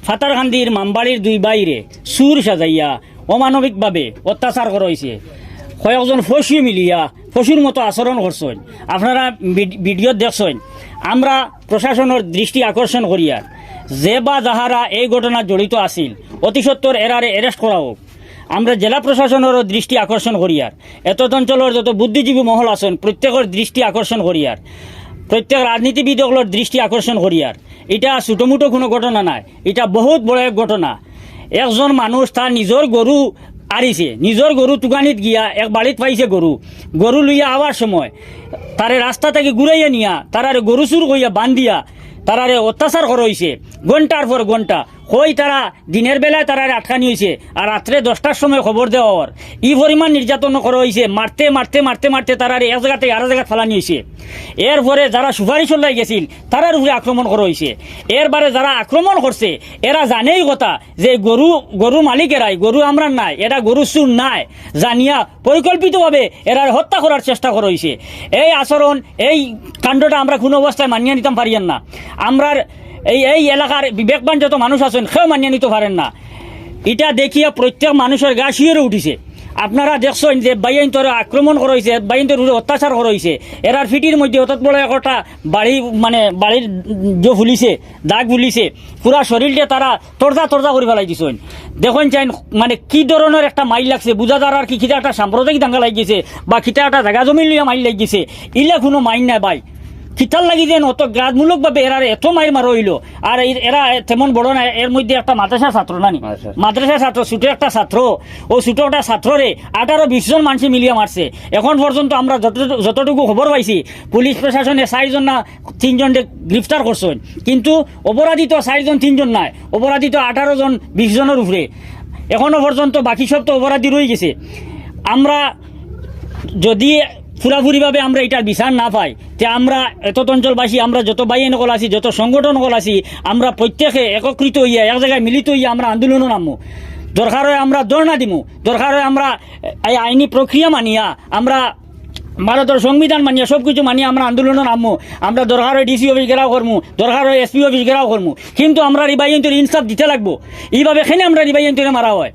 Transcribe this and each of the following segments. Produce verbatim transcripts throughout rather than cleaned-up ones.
ফাতারকান্দির মামবাড়ির দুই ভাইরে চুর সাজাইয়া অমানবিকভাবে অত্যাচার করা অইছে। কয়েকজন পশু মিলিয়া পশুর মতো আচরণ করছইন। আপনারা ভিড-, ভিডিও দেখছইন। আমরা প্রশাসনর দৃষ্টি আকর্ষণ করিয়ার, যে বা যাহারা এই ঘটনাত জড়িত আছিল, অতি সত্বর এরারে arrest করা হোক। আমরা জেলা প্রশাসনরও দৃষ্টি আকর্ষণ করিয়ার, এতদ অঞ্চলর যত বুদ্ধিজীবী মহল আছইন, প্রত্যেকর দৃষ্টি আকর্ষণ করিয়ার, প্রত্যেক রাজনীতিবিদ অকলর দৃষ্টি আকর্ষণ করিয়ার, ইটা ছোটমোটো কুনু ঘটনা নায়, ইটা বহুত বড় এক ঘটনা। একজন মানুষ তার নিজর গরু আরিছে, নিজর গরু তুকানিত গিয়া এক বাড়িত পাইছে গরু, গরু লইয়া আওয়ার সময় তারে রাস্তা থাকি ঘুরাইয়া নিয়া তারারে গরু চুর কইয়া বান্ধিয়া তারারে অত্যাচার করা অইছে ঘন্টার পর ঘন্টা। কই তারা দিনের বেলায় তারারে আটকানি অইছে, আর রাত্রে দশটার সময় খবর দেওয়া অর। ই পরিমাণ নির্যাতন করা অইছে, মারতে, মারতে, মারতে, মারতে তারারে এক জাগা থাকি আরো জাগাত ফালানি অইছে। এরপরে যারা সুপারিশর লাগি গেছিল, তারার উপরে আক্রমণ করা অইছে। এরবারে যারা আক্রমণ করছে, এরা জানেই কথা যে গরু, গরুর মালিক এরাই, গরু আমরার নায়, এরা গরু চুর নায়, জানিয়া পরিকল্পিতভাবে এরারে হত্যা করার চেষ্টা করা অইছে। এই আচরণ, এই কাণ্ডটা আমরা কুনু অবস্থায় মানিয়া নিতাম পারিয়ার না। আমরার এই, এই এলাকার বিবেকবান যত মানুষ আছইন, কেউ মানিয়া নিতো পারের না। ইটা দেখিয়া প্রত্যেক মানুষর গা শিহরে উঠিছে। আপনারা দেখছইন যে ভাইয়াইন্তরে আক্রমণ করা অইছে, ভাইয়াইন্তর উপরে অত্যাচার করা অইছে। এরার পিঠির মধ্যে অত বড় একটা বাড়ি, মানে বাড়ির যে ফুলিছে, দাগ ফুলিছে, পুরা শরীরটা তারা তর্জা তর্জা করি ফালাই দিছইন। দেখইন চাইন, মানে কি ধরনের একটা মাইর লাগছে, বুঝা যার আর কি, কিতা একটা সাম্প্রদায়িক দাঙ্গা লাগি গেছে বা কিতা একটা জাগা জমিন লইয়া মাইর লাগি গেছে, ইলা কুনু মাইর নায় ভাই। কিতার লাগি যেন অত ঘাতমূলকভাবে এরারে এত মাইর মারা অইলো। আর এই, এরা তেমন বড় না, এর মধ্যে একটা মাদ্রাসার ছাত্র নানি, মাদ্রাসার। মাদ্রাসার ছাত্র, ছোট একটা ছাত্র, ও ছোট একটা ছাত্ররে আঠারো বিশ জন মানষে মিলিয়া মারছে। এখন পর্যন্ত আমরা যত-, যতটুকু খবর পাইছি, পুলিশ প্রশাসনে চাইরজন না তিনজনরে গ্রেফতার করছইন, কিন্তু অপরাধী তো চাইরজন তিনজন নায়, অপরাধী তো আঠারো জন বিশ জনর উপরে। এখনো পর্যন্ত বাকি সব তো অপরাধী রই গেছে। আমরা যদি পুরাপুরিভাবে আমরা ইটার বিচার না পাই, তে আমরা এতদ অঞ্চলবাসী, আমরা যত ভাইয়াইন অকল আছি, যত সংগঠন অকল আছি, আমরা প্রত্যেকে একত্রিত অইয়া, এক জাগায় মিলিত অইয়া আমরা আন্দোলনো নামমু। দরকার অয় আমরা ধর্ণা দিমু, দরকার অয় আমরা এই আইনি প্রক্রিয়া মানিয়া, আমরা ভারতর সংবিধান মানিয়া, সব কিছু মানিয়া আমরা আন্দোলনো নামমু। আমরা দরকার অয় ডিসি অফিস ঘেরাও করমু, দরকার অয় এসপি অফিস ঘেরাও করমু, কিন্তু আমরার ই ভাইয়াইন্তর ইনসাফ দিতে লাগবো। ইভাবে কেনে আমরার ই ভাইয়াইন্তরে মারা অয়?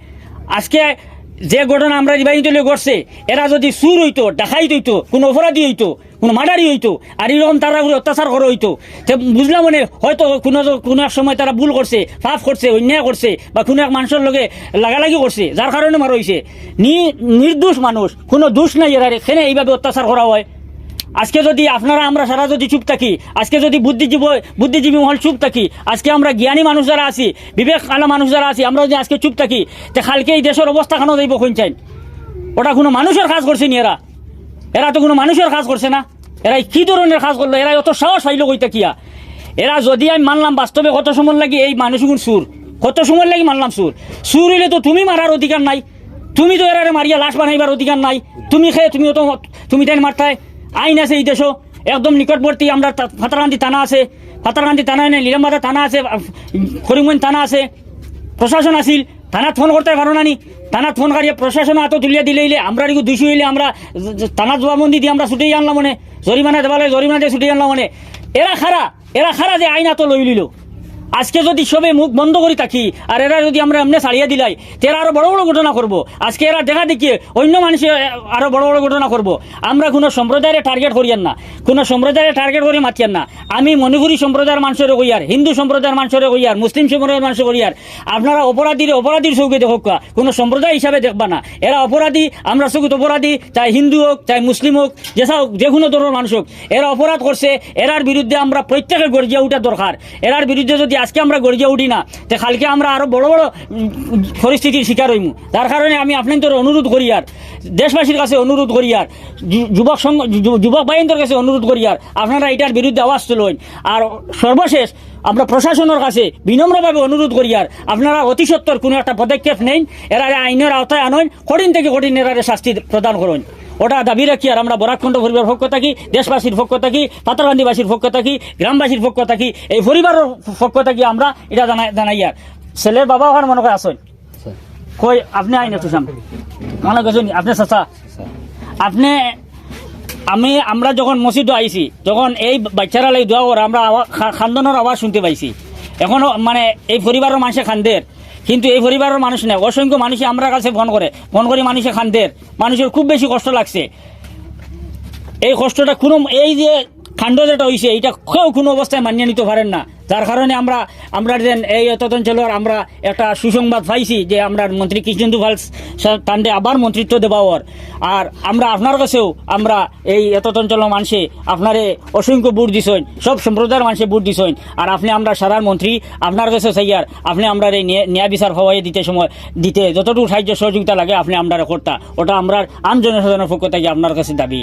আজকে যে ঘটনা আমরার ই ভাইয়াইন্তর লগে ঘটছে, এরা যদি চুর অইতো, ডাকাইত অইতো, কুনু অপরাধী অইতো, কুনু মার্ডারি অইতো, আর ইরকম তারার উপরে অত্যাচার করা অইতো, তে বুঝলাম মানে হয়তো কুনু, কুনু এক সময় তারা ভুল করছে, পাপ করছে, অন্যায় করছে, বা কুনু এক মানষর লগে লাগালাগি করছে, যার কারণে মারা অইছে। নি-, নির্দোষ মানুষ, কুনু দোষ নাই এরারে, কেনে ইভাবে অত্যাচার করা অয়? আজকে যদি আপনারা আমরা সারা যদি চুপ থাকি, আজকে যদি বুদ্ধিজীবী, বুদ্ধিজীবী মহল চুপ থাকি, আজকে আমরা জ্ঞানী মানুষ যারা আছি, বিবেক আলা মানুষ যারা আছি, আমরা যদি আজকে চুপ থাকি, তে কালকে ই দেশর অবস্থা কেনে যাইবো কইন চাইন? ওটা কুনু মানুষর কাজ করছে নি এরা? এরা তো কুনু মানুষর কাজ করছে না। এরা কি ধরনের কাজ করলো? এরা অত সাহস পাইলো কই থাকিয়া? এরা যদি আমি মানলাম বাস্তবে কত সময় লাগি এই মানুষগুন চুর, কত সময় লাগি মানলাম চুর, চুর অইলে তো তুমি মারার অধিকার নাই, তুমি তো এরারে মারিয়া লাশ বানাইবার অধিকার নাই। তুমি খে, তুমি অত, তুমি তাইন মারতায়? আইন আছে ই দেশো, একদম নিকটবর্তী আমরা তা-, ফাতারকান্দি থানা আছে, ফাতারকান্দি থানা নাই, নিলামবাজার থানা আছে, আ, করিমগঞ্জ থানা আছে, প্রশাসন আছিল, থানাত ফোন করতায় পারো না নি? থানাত ফোন করিয়া প্রশাসন আতো তুলিয়া দিলে ইলে আমরা ইগু দুষী অইলে আমরা থানাত জবানবন্দি দিয়া আমরা ছুটি আনলাম মানে, জরিমানা দেওয়া লাগে জরিমানা দিয়া ছুটি আনলাম মানে। এরা কারা, এরা কারা যে আইন আতো লই লিলো। আজকে যদি সবে মুখ বন্ধ করি থাকি আর এরা যদি আমরা এমনে ছাড়িয়া দিলাই, তে এরা আরো বড় বড় ঘটনা করবো। আজকে এরা দেখা দেখিয়ে অন্য মানুষে আরো বড় বড় ঘটনা করবো। আমরা কুনু সম্প্রদায়রে টার্গেট করিয়ার না, কুনু সম্প্রদায়রে টার্গেট করি মাতিয়ার না। আমি মণিপুরী সম্প্রদায়র মানষরে কইয়ার, হিন্দু সম্প্রদায়র মানষরে কইয়ার, মুসলিম সম্প্রদায়র মানষরে কইয়ার, আপনারা অপরাধীরে অপরাধীর চউখে দেখউক্কা, কুনু সম্প্রদায় হিসাবে দেখবা না। এরা অপরাধী, আমরা চউখত অপরাধী, চাই হিন্দু হোক, চাই মুসলিম হোক, যেসা হোক, যে কুনু ধর্মর মানুষ হোক, এরা অপরাধ করছে, এরার বিরুদ্ধে আমরা প্রত্যেকে গর্জিয়া উঠা দরকার। এরার বিরুদ্ধে যদি আজকে আমরা গর্জিয়া উঠি না, তে কালকে আমরা আরো বড় বড়, উম, পরিস্থিতির শিকার অইমু। যার কারণে আমি আপনাইন্তরে অনুরোধ করিয়ার, দেশবাসীর কাছে অনুরোধ করিয়ার, যু-, যুবক সংঘ-, যু-, যুবক ভাইয়াইন্তর কাছে অনুরোধ করিয়ার, আপনারা ইটার বিরুদ্ধে আওয়াজ তুলইন। আর সর্বশেষ আমরা প্রশাসনর কাছে বিনম্রভাবে অনুরোধ করিয়ার, আপনারা অতি সত্বর কুনু একটা পদক্ষেপ নেইন, এরারে আইনর আওতায় আনইন, কঠিন থাকি কঠিন এরারে শাস্তি প্রদান করইন। ওটা দাবি রাখিয়ার আমরা বরাক কণ্ঠ পরিবারর পক্ষ থাকি, দেশবাসীর পক্ষ থাকি, ফাতারকান্দিবাসীর পক্ষ থাকি, গ্রামবাসীর পক্ষ থাকি, এই পরিবারর পক্ষ থাকি আমরা ইটা জানাই, জানাইয়ার। ছেলের বাবা অখান মনো কয় আছইন। কই, আপনে আইন একটু সামনে। মনো করছইন, আপনে চাচা? আপনে, আমি, আমরা যখন মসজিদো আইছি, তখন এই বাচ্চারা লাগি দোয়া করে, আমরা আওয়া-, খা-, কান্দনর আওয়াজ হুনতে পাইছি। এখনো মানে এই পরিবারর মানষে কান্দের, কিন্তু এই পরিবারর মানুষ না, অসংখ্য মানুষে আমরার কাছে ফোন করে, ফোন করি মানুষে কান্দের, মানুষর খুব বেশি কষ্ট লাগছে। এই কষ্টটা কোনো, এই যে কাণ্ড যেটা অইছে, এটা কেউ কোনো অবস্থায় মানিয়া নিতো পারের না, যার কারণে আমরা, আমরা যেন এই এতদ অঞ্চলর আমরা একটা সুসংবাদ পাইছি যে আমরার মন্ত্রী কৃষ্ণেন্দু পাল সাব তানরে আবার মন্ত্রিত্ব দেওয়া অর। আর আমরা আপনার কাছেও, আমরা এই এতদ অঞ্চলর মানষে আপনারে অসংখ্য ভোট দিছইন, সব সম্প্রদায়র মানষে ভোট দিছইন, আর আপনে আমরার সারার মন্ত্রী, আপনার কাছে চাইয়ার, আপনে আমরারে ন্যায়, ন্যায় বিচার পাওয়াইয়া দিতে সময়, দিতে যতটুকু সাহায্য সহযোগিতা লাগে আপনে আমরারে করতা, ওটা আমরার আম জনসাধারণর পক্ষ থাকি আপনার কাছে দাবি।